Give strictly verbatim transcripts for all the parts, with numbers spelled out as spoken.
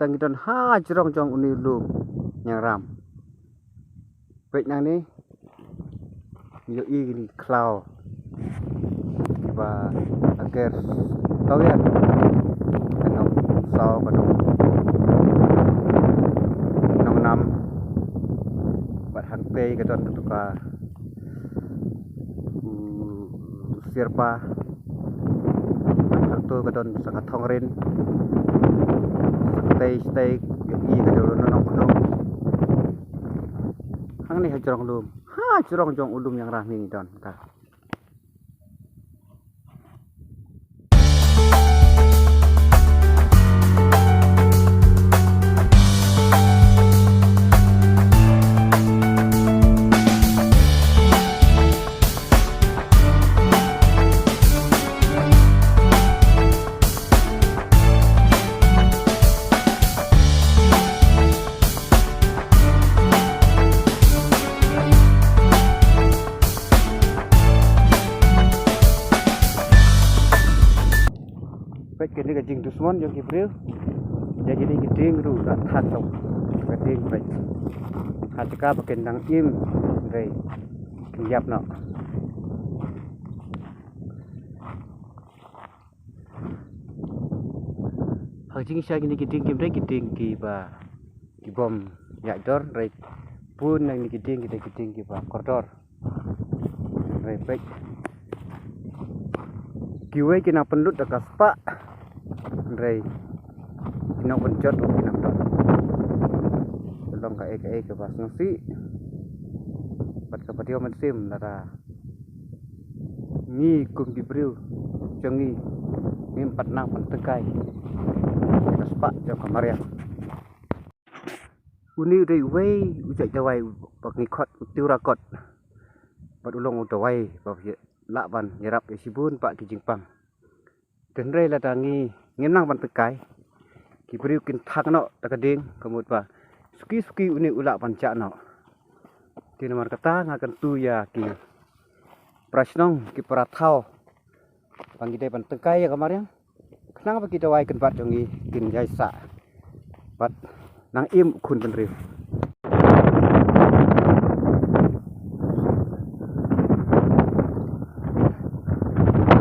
Tang ki don ha jrong jong une u lum Niangram. Peit nangne, ïohi kine ki khlaw kiba aker tawiar. Ka nongsaw, ka nong, nongnam. Bad hangtei ka don katu ka, u, syrpa. Hangto ka don sa ka thongrin. Sa katei shatei ïohi ka don u nongkhnum. Hangne ha jrong lum, ha jrong jong u lum Niangram hi ngi don ka. Peit kane ka jingdusmon jong ki briew. Ïa kine ki dieng ruh la thak noh ka dieng, peit. Ha jaka ba kin dang im, hynrei kin ïap noh. Ha ka jingshai kine ki dieng kim dei ki dieng kiba, ki bym ïaid dor, hynrei bun na kine ki dieng ki dei ki dieng kiba kordor. Hynrei peit, kiwei ki nang pynlut da ka spah, hynrei ki nongpynjot ruh ki nang don. Ka long kaei kaei kaba sngewsih bad kaba diaw mynsiem lada ngi kum ki briew jong ngi ngim pat nang pyntyngkai ïa ka spah jong ka mariang. Une u dei uwei u jait dawai ba ngi khot u tiura kot. Bad u long u dawai ba lah ban ïarap ïa shibun bah ki jingpang. Te hynrei lada ngi ngim nang ban tyngkai, ki briew kin thang noh da ka dieng, ka mut ba suki suki une u lah ban jah noh. Te namar kata nga kyntu ïa ki para shnong, ki para thaw, ba ngi dei ban tyngkai ïa ka mariang, khnang ba ki dawai kynbat jong ngi kin ïai sah bad nang im u khun bynriew.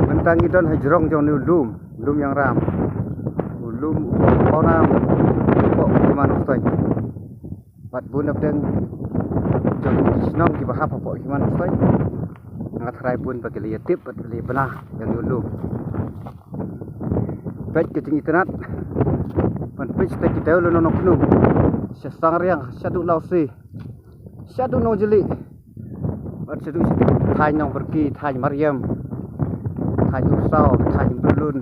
Mynta ngi don ha jrong jong une u lum, lum Niangram. U lum u pawnam hapoh Hima Nongstoiñ. Bad bun na pdeng jong ki shnong kiba hap hapoh Hima Nongstoiñ, nga tharai bun ba ki la ïa tip bad ki la ïa bna ïa une u lum. Peit ka jingitynnad ban peit shatei ki dei u lum Nongkhnum, sha Sangriang, shaduh Lawsi, shaduh Nongjylli, bad shaduh shatei thaiñ Nongbyrki, thaiñ Mariam, thaiñ Umsaw, thaiñ Umbrulun,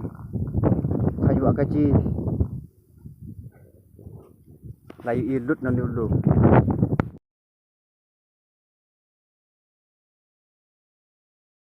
thaiñ Wahkaji. La ïohi lut na une u lum.